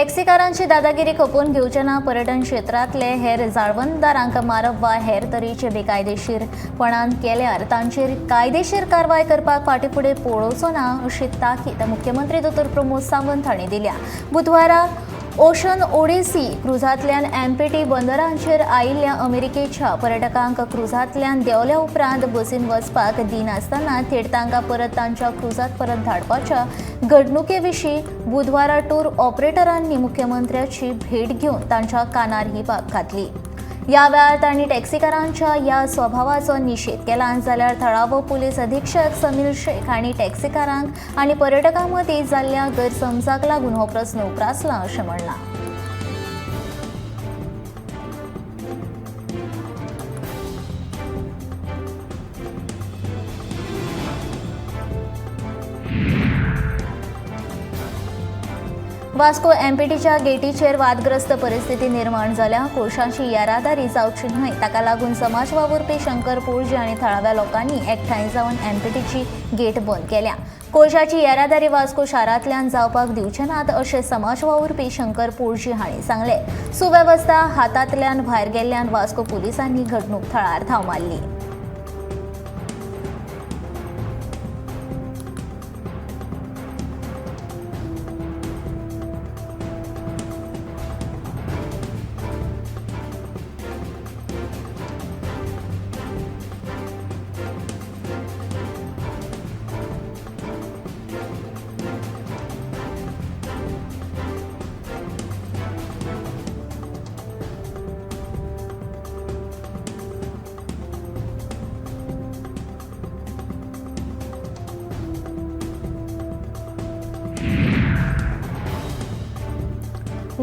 टॅक्सीकारांची दादागिरी खपोवन घेवचे ना. पर्यटन क्षेत्रांतले हेर जाळवणदारांक मारप वा हेर तरेचे बेकायदेशीरपणान केल्यार तांचेर कायदेशीर कारवाय करपाक फाटीं फुडें पळोवचो ना अशी ताकीद मुख्यमंत्री दोतोर प्रमोद सावंत हांणी दिल्या. बुधवारा ओशन ओडिसी क्रुजांतल्यान एमपीटी बंदरांचेर आयिल्ल्या अमेरिकेच्या पर्यटकांक क्रुजांतल्यान देंवल्या उपरांत बसीन वचपाक दिनासतना थेट तांकां परत तांच्या क्रुजांत परत धाडपाच्या घडणुके विशीं बुधवारा टूर ऑपरेटरांनी मुख्यमंत्र्याची भेट घेवन तांच्या कानार ही बाब घातली. ह्या वेळार तांणी टॅक्सीकारांच्या ह्या स्वभावाचो निशेध केला. जाल्यार थळावो पुलीस अधीक्षक समील शेख हांणी टॅक्सीकारांक आनी पर्यटकां मदीं जाल्ल्या गैरसमजाक लागून हो प्रस्न उप्रासला अशें म्हणलां. वास्को एमपीटीच्या गेटीचेर वादग्रस्त परिस्थिती निर्माण जाल्या. कोळशाची येरादारी जावची न्हय ताका लागून समाज वावुरपी शंकर पोळजी आनी थळाव्या लोकांनी एकठांय जावन एमपीटीची गेट बंद केल्या. कोळशाची येरादारी वास्को शारांतल्यान जावपाक दिवचे नात अशें समाज वावुरपी शंकर पोळजी हांणी सांगलें. सुवेवस्था हातांतल्यान भायर गेल्ल्यान वास्को पुलिसांनी घडणूक थळार धांव मारली.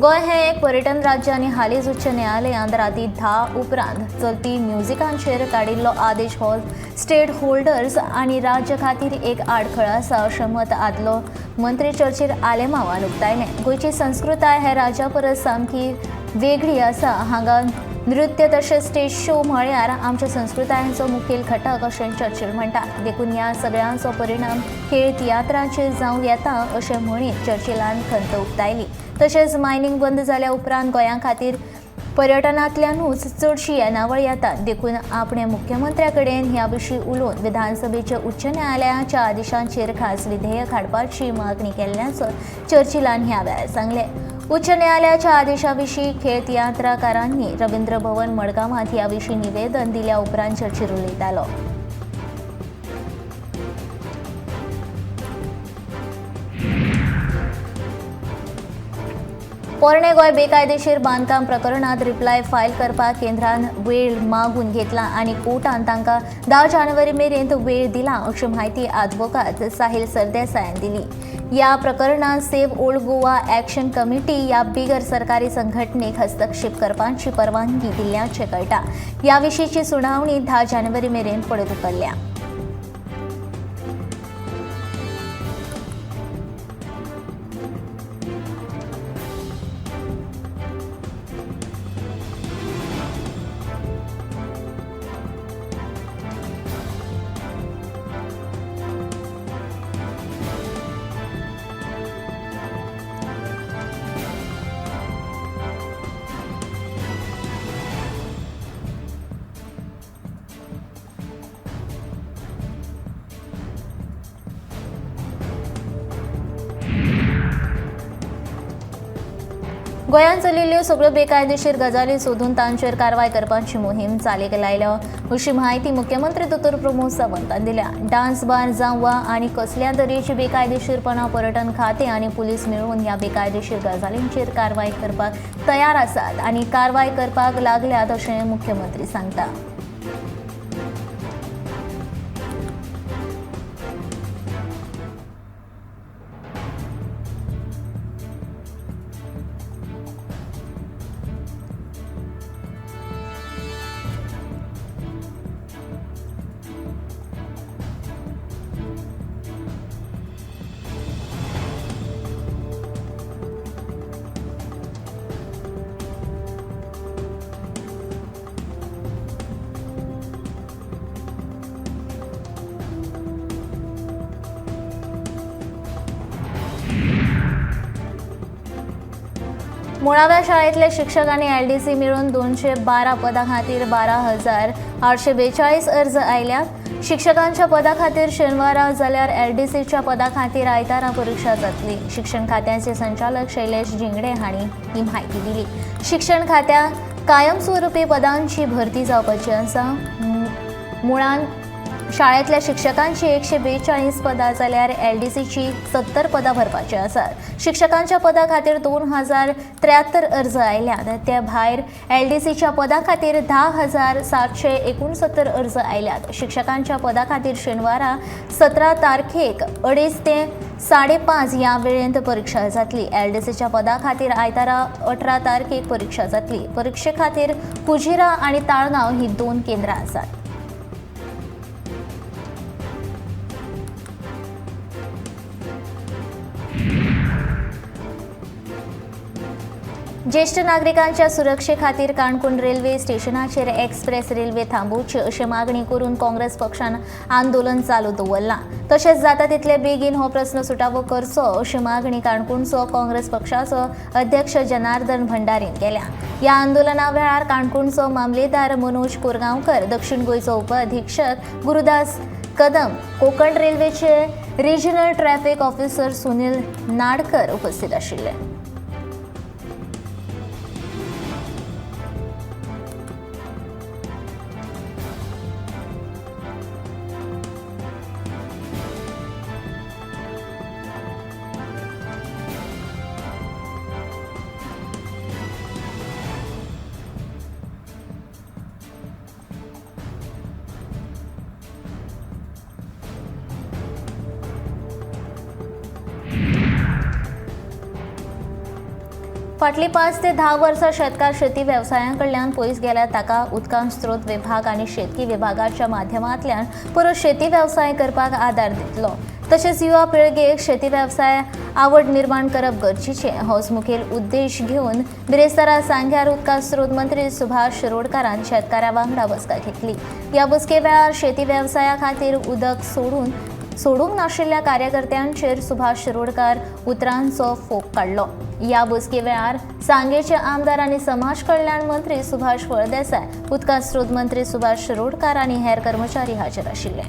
गोंय हें एक पर्यटन राज्य आनी हालींच उच्च न्यायालयान राती 10 उपरांत चलपी म्युझिकांचेर काडिल्लो आदेश हो स्टेट होल्डर्स आनी राज्य खातीर एक आडखळ आसा अशें मत आदलो मंत्री चर्चील आलेमांवान उक्तायलें. गोंयची संस्कृताय हे राज्या परस सामकी वेगळी आसा. हांगा नृत्य तशेंच स्टेज शो म्हळ्यार आमच्या संस्कृतायेचो मुखेल घटक अशें चर्चील म्हणटा. देखून ह्या सगळ्यांचो परिणाम खेळ तियात्राचेर जावं येता अशें म्हणीत चर्चिलान खंत उक्तायली. तशेंच मायनिंग बंद जाल्या उपरांत गोंया खातीर पर्यटनांतल्यानूच चडशी येणावळ येता. देखून आपणे मुख्यमंत्र्या कडेन ह्या विशीं उलोवन विधानसभेच्या उच्च न्यायालयाच्या आदेशांचेर खास विधेयक हाडपाची मागणी केल्ल्याचो चर्चिलान ह्या वेळार सांगलें. उच्च न्यायालयाच्या आदेशा विशीं खेळ तियात्राकारांनी रवींद्र भवन मडगांवांत ह्या विशीं निवेदन दिल्या उपरांत चर्चील उलयतालो. पोरणे गोंय बेकायदेशीर बांदकाम प्रकरणात रिप्लाय फायल करपाक केंद्रान वेळ मागून घेतला आनी कोर्टान तांकां 10 जानेवारी मेरेन वेळ दिला अशी म्हायती आदवोगाद साहिल सरदेसायान दिली. या प्रकरणात save old Goa action committee या बिगर सरकारी संघटनेक हस्तक्षेप करपाची परवानगी दिल्ल्याचें कळटा. ह्या विशींची सुनावणी 10 जानेवारी मेरेन फुडें धुकल्ल्या. गोंयांत चलिल्ल्यो सगळ्यो बेकायदेशीर गजाली सोदून तांचेर कारवाय करपाची मोहीम चालीक लायल्या अशी म्हायती मुख्यमंत्री दोतोर प्रमोद सावंतान दिल्या. डान्स बार जावं वा आनी कसल्या तरेची बेकायदेशीरपणां पर्यटन खातें आनी पुलीस मेळून ह्या बेकायदेशीर गजालींचेर कारवाय करपाक तयार आसात आनी कारवाय करपाक लागल्यात अशें मुख्यमंत्री सांगता. मुळाव्या शाळेंतले शिक्षक आनी एलडीसी मेळून 212 पदां खातीर 12,842 अर्ज आयल्यात. शिक्षकांच्या पदा खातीर शेनवारा जाल्यार एलडीसीच्या पदा खातीर आयतारा परिक्षा जातली. शिक्षण खात्याचे संचालक शैलेश झिंगडे हांणी ही म्हायती दिली. शिक्षण खात्या कायमस्वरूपी पदांची भरती जावपाची आसा. मुळान शाळेंतल्या शिक्षकांची 142 पदां जाल्यार एलडीसीची 70 पदां भरपाची आसात. शिक्षकांच्या पदा खातीर 2073 अर्ज आयल्यात. ते भायर एलडीसीच्या पदा खातीर 10,769 अर्ज आयल्यात. शिक्षकांच्या पदा खातीर शेनवारा 17 तारखेक 2:30 ते 5:30 ह्या वेळेंत परिक्षा जातली. एलडीसीच्या पदा खातीर आयतारा 18 तारखेक परिक्षा जातली. परिक्षे खातीर कुजिरा आनी ताळगांव ही 2 केंद्रां आसात. ज्येष्ठ नागरिकांच्या सुरक्षे खातीर काणकोण रेल्वे स्टेशनाचेर एक्सप्रेस रेल्वे थांबोवची अशी मागणी करून काँग्रेस पक्षान आंदोलन चालू दवरलां. तशेंच जाता तितले बेगीन हो प्रस्न सुटावो करचो अशी मागणी काणकोणचो काँग्रेस पक्षाचो अध्यक्ष जनार्दन भंडारीन केल्या. ह्या आंदोलना वेळार काणकोणचो मामलेदार मनोज कोरगांवकर, दक्षिण गोंयचो उपअधिक्षक गुरुदास कदम, कोकण रेल्वेचे regional traffic officer Sunil Nadkar उपस्थित आशिल्ले. फाटलीं 5 ते 10 वर्सां शेतकार शेती वेवसाया कडल्यान पयस गेल्यार ताका उदकां स्रोत विभाग आनी शेतकी विभागाच्या माध्यमांतल्यान परत शेती वेवसाय करपाक आदार दितलो. तशेंच युवा पिळगेक शेती वेवसाय आवड निर्माण करप गरजेचें होच मुखेल उद्देश घेवन बिरेस्तारा सांग्यार उदका स्रोत मंत्री सुभाष शिरोडकारान शेतकारां वांगडा बसका घेतली. ह्या बसके वेळार शेती वेवसाया खातीर उदक सोडूंक नाशिल्ल्या कार्यकर्त्यांचेर सुभाष शिरोडकार उतरांचो फोग काडलो. ह्या बसके वेळार सांगेचे आमदार आनी समाज कल्याण मंत्री सुभाष फळदेसाय, उदका स्रोत मंत्री सुभाष शिरोडकार आनी हेर कर्मचारी हाजीर आशिल्ले.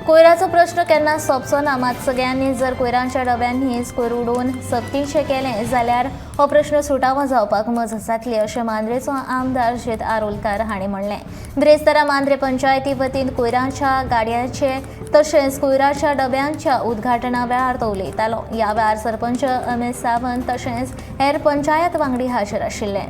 कोयराचो प्रश्न केन्ना सोंपचो ना. मात सगळ्यांनी जर कोयरांच्या डब्यांनी कोयर उडोवन सक्तीचें केलें जाल्यार हो प्रश्न सुटावो जावपाक मजत जातली अशें मांद्रेचो आमदार शेत आरोलकार हांणी म्हणलें. बिरेस्तारा मांद्रे पंचायती वतीन कोयराच्या गाडयांचे तशेंच कोयराच्या डब्यांच्या उद्घाटना वेळार तो उलयतालो. ह्या वेळार सरपंच अमित सावंत तशेंच हेर पंचायत वांगडी हाजीर आशिल्ले.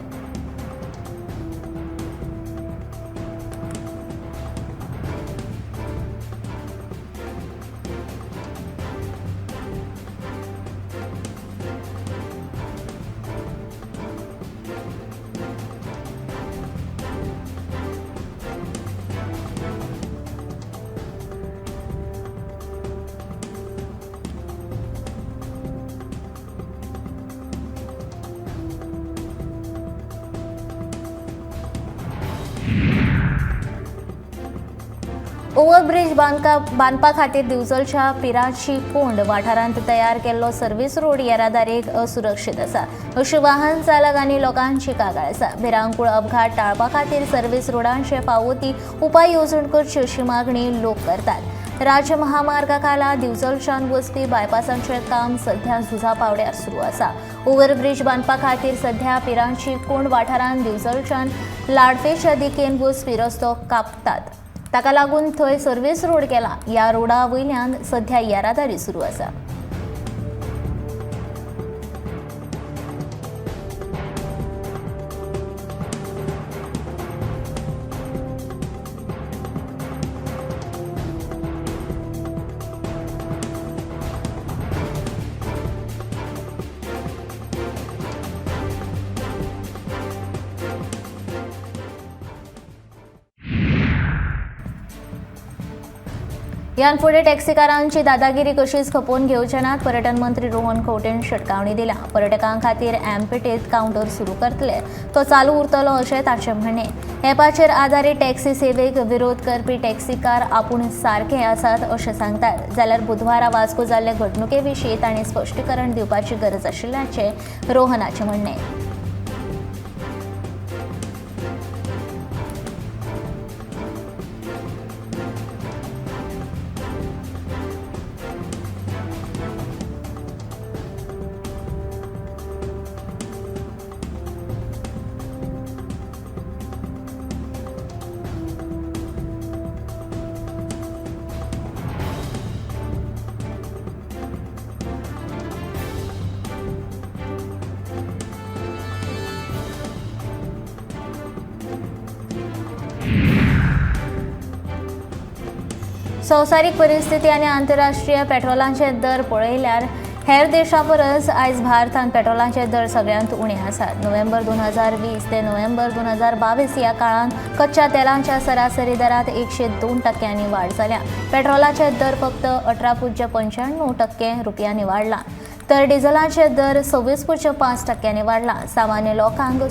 ओव्हरब्रिज बांदपा खातीर दिवचलच्या पिराची कोंड वाठारांत तयार केल्लो सर्व्हिस रोड येरादारीक असुरक्षीत आसा अशी वाहन चालक आनी लोकांची कागाळ आसा. भिरांकूळ अपघात टाळपा खातीर सर्व्हिस रोडांचे फावो ती उपाय येवजण करची अशी मागणी लोक करतात. राज्य महामार्गा खाला दिवचलच्यान वचपी बायपासांचें काम सध्या झुजा पावड्यार सुरू आसा. ओव्हरब्रिज बांदपा खातीर सध्या पिरांची कोंड वाठारांत दिवचलच्यान लाडफेच्या दिकेन वचपी रस्तो कापतात. ताका लागून थंय सर्व्हिस रोड केला. ह्या रोडा वयल्यान सध्या येरादारी सुरू आसा. ह्यान फुडें टॅक्सीकारांची दादागिरी कशीच खपोवन घेवचे नात. पर्यटन मंत्री रोहन खंवटेन शिटकावणी दिल्या. पर्यटकां खातीर एमपीटीत कावंटर सुरू करतले, तो चालू उरतलो अशें ताचें म्हणणें. ॲपाचेर आदारीत टॅक्सी सेवेक विरोध करपी टॅक्सीकार आपूण सारके आसात अशें सांगतात. जाल्यार बुधवारा वास्को जाल्ले घडणुके विशीं तांणी स्पश्टीकरण दिवपाची गरज आशिल्ल्याचें रोहनाचें म्हणणें. संवसारीक परिस्थिती आनी आंतरराष्ट्रीय पेट्रोलांचे दर पळयल्यार हेर देशां परस आयज भारतांत पेट्रोलांचे दर सगळ्यांत उणे आसात. नोव्हेंबर 2020 ते नोव्हेंबर 2022 ह्या काळांत कच्च्या तेलांच्या सरासरी दरांत 102% वाड जाल्या. पेट्रोलाचे दर फक्त 18.95% रुपयांनी वाडला, तर डिझलाचे दर 26.5% वाडला. सामान्य लोकांक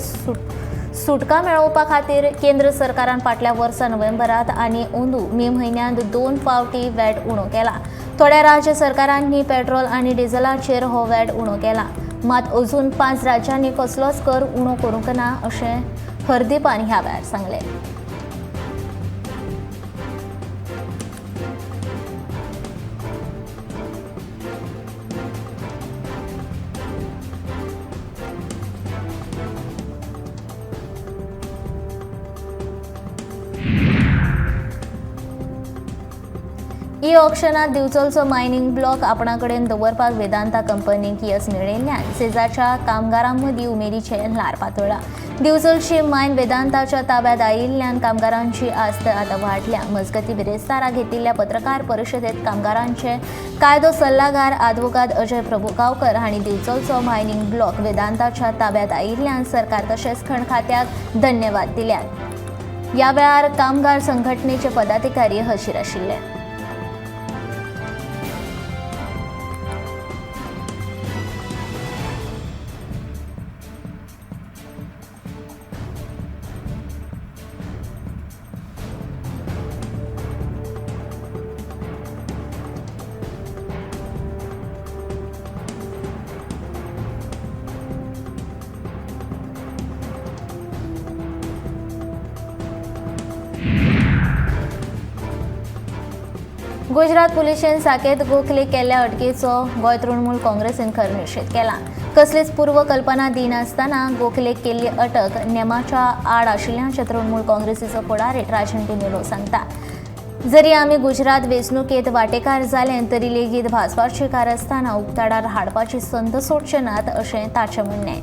सुटका मेळोवपा खातीर केंद्र सरकारान फाटल्या वर्सा नोव्हेंबरात आनी अंदू मे म्हयन्यांत 2 फावटी वॅट उणो केला. थोड्या राज्य सरकारांनी पेट्रोल आनी डिझलाचेर हो वॅट उणो केला, मात अजून 5 राज्यांनी कसलोच कर उणो करूंक ना अशें हरदीपान ह्या वेळार सांगलें. ई ऑक्शनात दिवचलचो मायनिंग ब्लॉक आपणा कडेन दवरपाक वेदांता कंपनीक येस मेळिल्ल्यान सेजाच्या कामगारां मदीं उमेदीचें ल्हार पातळ्ळां. दिवचलची मायन वेदांताच्या ताब्यात आयिल्ल्यान कामगारांची आस्त आतां वाडल्या. मजगतीं बिरेस्तारा घेतिल्ल्या पत्रकार परिशदेंत कामगारांचे कायदो सल्लागार आदवोगाद अजय प्रभुगांवकर हांणी दिवचलचो मायनिंग ब्लॉक वेदांताच्या ताब्यात आयिल्ल्यान सरकार तशेंच खण खात्याक धन्यवाद दिल्यात. ह्या वेळार कामगार संघटनेचे पदाधिकारी हजीर आशिल्ले. गुजरात पुलिशेन साकेत गोखले केल्ल्या अटकेचो गोंय तृणमूल काँग्रेसीन खर निशेध केला. कसलीच पूर्वकल्पना दिनासतना गोखलेक केल्ली अटक नेमाच्या आड आशिल्ल्याचें तृणमूल काँग्रेसीचो फुडारी राजन डिमेलो सांगता. जरी आमी गुजरात वेंचणुकेंत वांटेकार जाले तरी लेगीत भाजपाची कारस्थानां उक्ताडार हाडपाची संद सोडचे नात अशें ताचें म्हणणें.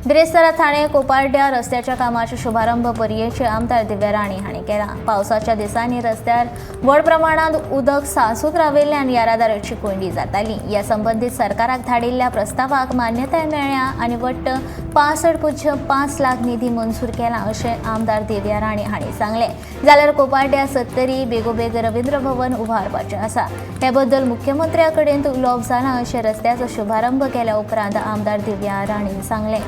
बिरेस्तारा ठाणे कोपार्ड्या रस्त्याच्या कामाचो शुभारंभ पर्येचे आमदार दिव्या राणे हांणी केला. पावसाच्या दिसांनी रस्त्यार व्हड प्रमाणांत उदक सांचून राविल्ल्यान येरादारीची कोंयडी जाताली. ह्या संबंदीत सरकाराक धाडिल्ल्या प्रस्तावाक मान्यताय मेळ्ळ्या आनी वट्ट 65.5 लाख निधी मंजूर केला अशें आमदार दिव्या राणे हांणी सांगलें. जाल्यार कोपार्ड्या सत्तरी बेगोबेग रवींद्र भवन उबारपाचें आसा. हे बद्दल मुख्यमंत्र्या कडेन उलोवप जालां अशें रस्त्याचो शुभारंभ केल्या उपरांत आमदार दिव्या राणेन सांगलें.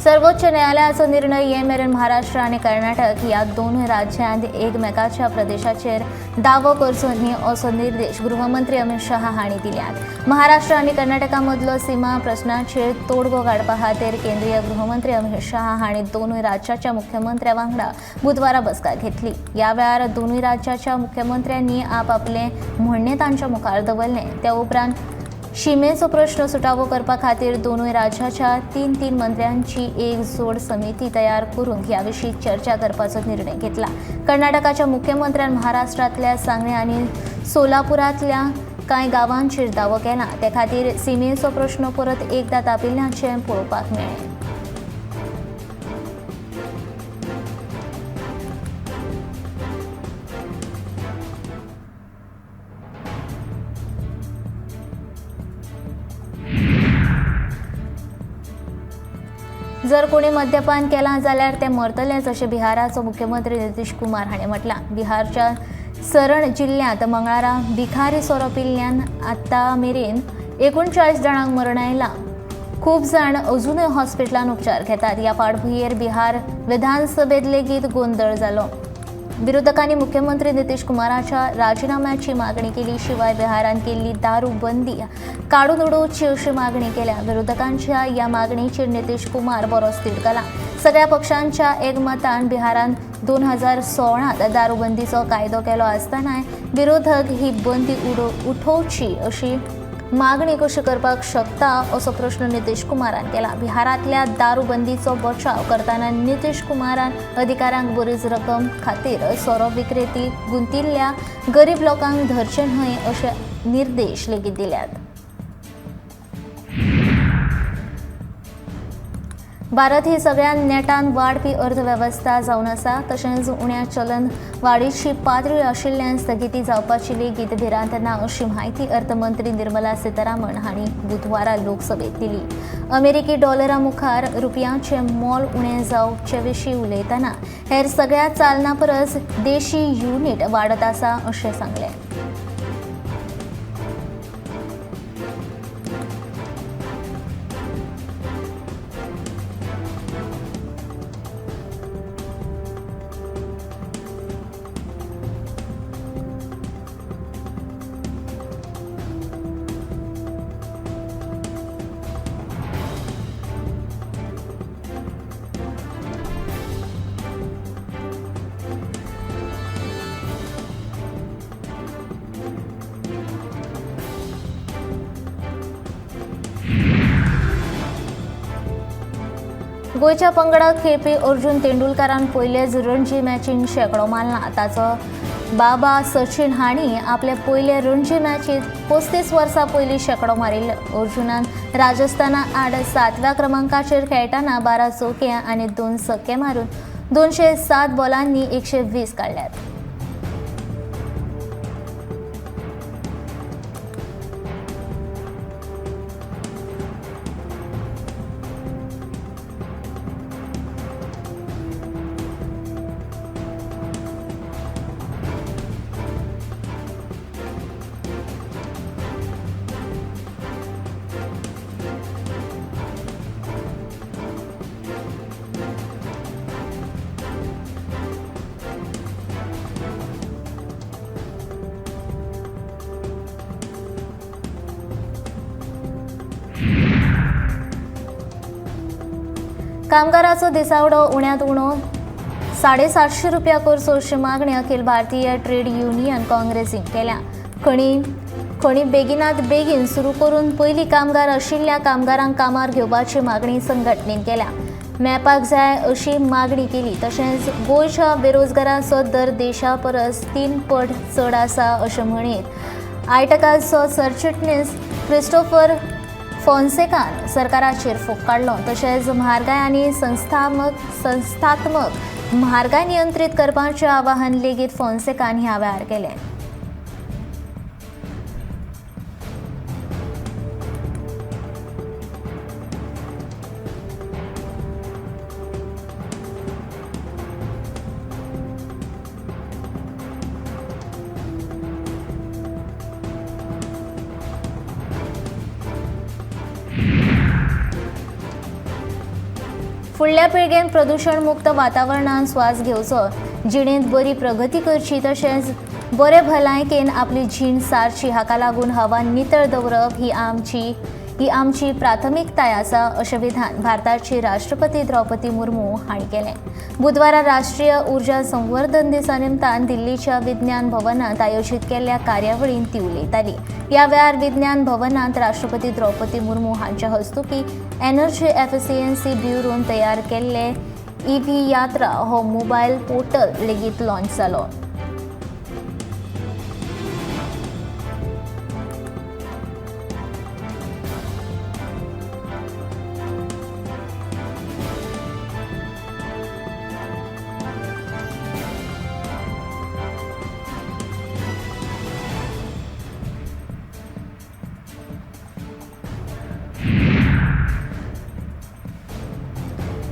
सर्वोच्च न्यायालयाचो निर्णय ये मेरेन महाराष्ट्र आनी कर्नाटक ह्या दोनूय राज्यांत एकमेकाच्या प्रदेशाचेर दावो करचो न्ही असो निर्देश गृहमंत्री अमित शहा हांणी दिल्यात. महाराष्ट्र आनी कर्नाटका मदलो सीमा प्रश्नाचेर तोडगो काडपा खातीर केंद्रीय गृहमंत्री अमित शहा हांणी दोनूय राज्याच्या मुख्यमंत्र्या वांगडा बुधवारा बसका घेतली. ह्या वेळार दोनूय राज्याच्या मुख्यमंत्र्यांनी आपआपलें म्हणणें तांच्या मुखार दवरलें. त्या उपरांत शिमेचो प्रश्न सुटावो करपा खातीर दोनूय राज्याच्या 3-3 मंत्र्यांची एक जोड समिती तयार करून ह्या विशीं चर्चा करपाचो निर्णय घेतला. कर्नाटकाच्या मुख्यमंत्र्यान महाराष्ट्रांतल्या सांगणे आनी सोलापुरांतल्या कांय गांवांचेर दावो केला. ते खातीर सिमेचो प्रश्न परत एकदा तापिल्ल्याचें पळोवपाक मेळ्ळें. जर कोणी मद्यपान केलां जाल्यार ते मरतलेच अशें बिहाराचो मुख्यमंत्री नितीश कुमार हाणें म्हटलां. बिहारच्या सरण जिल्ल्यांत मंगळारा बिखारी सोरो पिल्ल्यान आतां मेरेन 39 जाणांक मरण आयलां. खूब जाण अजुनूय हॉस्पिटलान उपचार घेतात. ह्या फाटभुंयेर बिहार विधानसभेंत लेगीत गोंदळ जालो. विरोधकांनी मुख्यमंत्री नितीश कुमाराच्या राजीनाम्याची मागणी केली. शिवाय बिहारान केल्ली दारू बंदी काडून उडोवची अशी मागणी केल्या. विरोधकांच्या ह्या मागणीचेर नितीश कुमार बरोच तिडकला. सगळ्या पक्षांच्या एकमतान बिहारान 2016 दारूबंदीचो कायदो केलो आसतनाय विरोधक ही बंदी उठोवची अशी मागणी कशी करपाक शकता असो प्रश्न नितीश कुमारान केला. बिहारांतल्या दारूबंदीचो बचाव करतना नितीश कुमारान अधिकाऱ्यांक बरीच रक्कम खातीर सोरो विक्रेती गुंतिल्ल्या गरीब लोकांक धरचे न्हय अशे निर्देश लेगीत दिल्यात. भारत ही सगळ्यात नेटान वाडपी अर्थवेवस्था जावन आसा. तशेंच उण्या चलन वाडीची पातळी आशिल्ल्यान स्थगिती जावपाची लेगीत भिरांत ना अशी म्हायती अर्थमंत्री निर्मला सीतारामन हांणी बुधवारा लोकसभेत दिली. अमेरिकी डॉलरा मुखार रुपयाचें मोल उणें जावचे विशीं उलयतना हेर सगळ्या चालना परस देशी युनीट वाडत आसा अशें सांगलें. गोंयच्या पंगडाक खेळपी अर्जुन तेंडुलकारान पयलेच रणजी मॅचीन शेंकडो मारला. ताचो बाबा सचिन हांणी आपले पयले रणजी मॅचीत 35 वर्सां पयलीं शेंकडो मारिल्लो. अर्जुनान राजस्थाना आड 7व्या क्रमांकाचेर खेळटना 12 चौके आनी 2 सक्के मारून 207 बॉलांनी 120 काडल्यात. कामगाराचो दिसावडो उण्यांत उणो 750 रुपया करचो अशी मागणी अखिल भारतीय ट्रेड युनियन काँग्रेसीन केल्या. खणी बेगिनात बेगीन सुरू करून पयलीं कामगार आशिल्ल्या कामगारांक कामार घेवपाची मागणी संघटनेन केल्या. मेळपाक जाय अशी मागणी केली. तशेंच गोंयच्या बेरोजगारांचो दर देशा परस 3 पट चड आसा अशें म्हणीत आयटकाचो सरचिटणीस क्रिस्टोफर फोन्सेकान सरकाराचेर फोग काडलो. तशेंच म्हारगाय आनी संस्थात्मक म्हारगाय नियंत्रीत करपाचें आवाहन लेगीत फोन्सेकान ह्या वेळार केलें. फुडल्या पिळगेन प्रदूषण मुक्त वातावरणान स्वास घेवचो, जिणेंत बरी प्रगती करची तशेंच बरे भलायकेन आपली जीण सारची हाका लागून हवा नितळ दवरप ही आमची प्राथमिकताय आसा अशें विधान भारताची राष्ट्रपती द्रौपदी मुर्मू हांणी केलें। बुधवारा राष्ट्रीय ऊर्जा संवर्धन दिसा निमतान दिल्लीच्या विज्ञान भवनांत आयोजीत केल्ल्या कार्यावळींत ती उलयताली। ह्या वेळार विज्ञान भवनांत राष्ट्रपती द्रौपदी मुर्मू हांच्या हस्तुकी एनर्जी एफिशियन्सी ब्युरोन तयार केल्ले ईव्ही यात्रा हो मोबायल पोर्टल लेगीत लॉन्च जालो।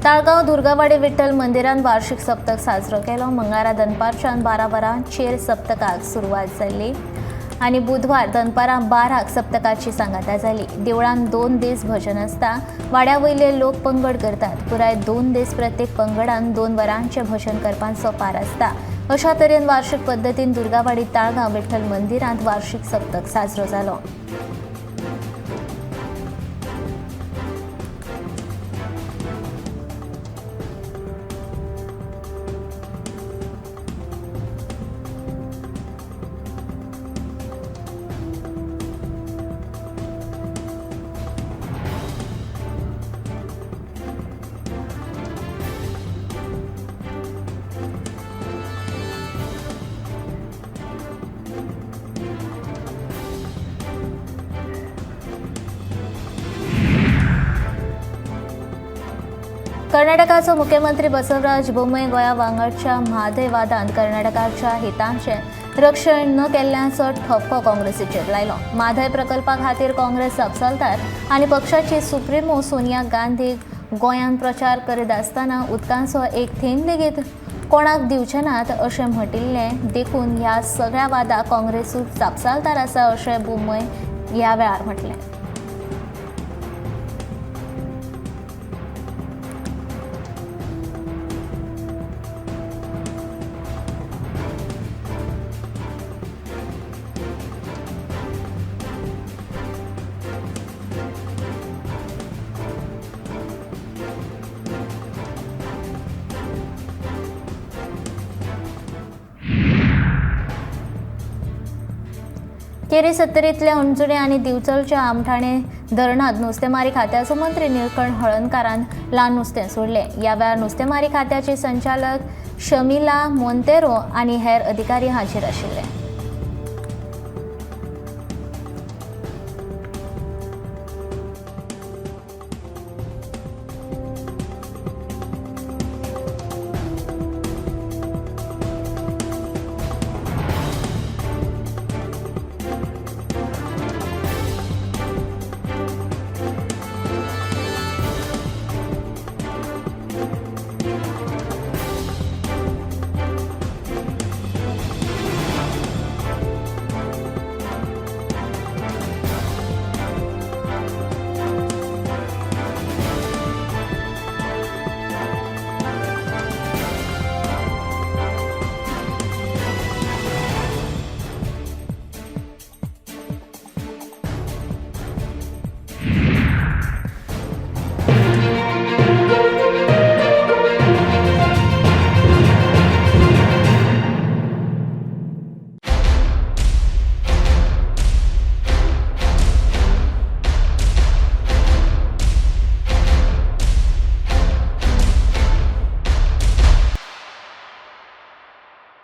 ताळगांव दुर्गावाडी विठ्ठल मंदिरान वार्षिक सप्तक साजरो केलो। मंगळारा दनपारच्यान 12 वरांचेर सप्तकाक सुरवात जाली आनी बुधवार दनपारां 12 सप्तकाची सांगाता जाली। देवळान 2 दीस भजन आसता। वाड्या वयले लोक पंगड करतात। पुराय 2 दीस प्रत्येक पंगडान 2 वरांचें भजन करपाचो पार आसता। अशा तरेन वार्षिक पद्दतीन दुर्गावाडी ताळगांव विठ्ठल मंदिरांत वार्षिक सप्तक साजरो जालो। कर्नाटकाचो मुख्यमंत्री बसवराज बोम्मई गोंया वांगडच्या म्हादय वादांत कर्नाटकाच्या हितांचें रक्षण न केल्ल्याचो ठपको काँग्रेसीचेर लायलो। म्हादय प्रकल्पा खातीर काँग्रेस जापसालदार आनी पक्षाची सुप्रिमो सोनिया गांधी गोंयांत प्रचार करीत आसतना उदकांचो एक थेंब लेगीत कोणाक दिवचे नात अशें म्हटिल्लें देखून ह्या सगळ्या वादाक काँग्रेसूच जापसालदार आसा अशें बोम्मई ह्या वेळार म्हटलें। केरी सत्तरींतल्या अंजुणे आनी दिवचलच्या आमठाणे धरणांत नुस्तेमारी खात्याचो मंत्री निळकंठ हळर्णकारान ल्हान नुस्तें सोडलें। ह्या वेळार नुस्तेमारी खात्याचे संचालक शमिला मोंतेरो आनी हेर अधिकारी हाजीर आशिल्ले।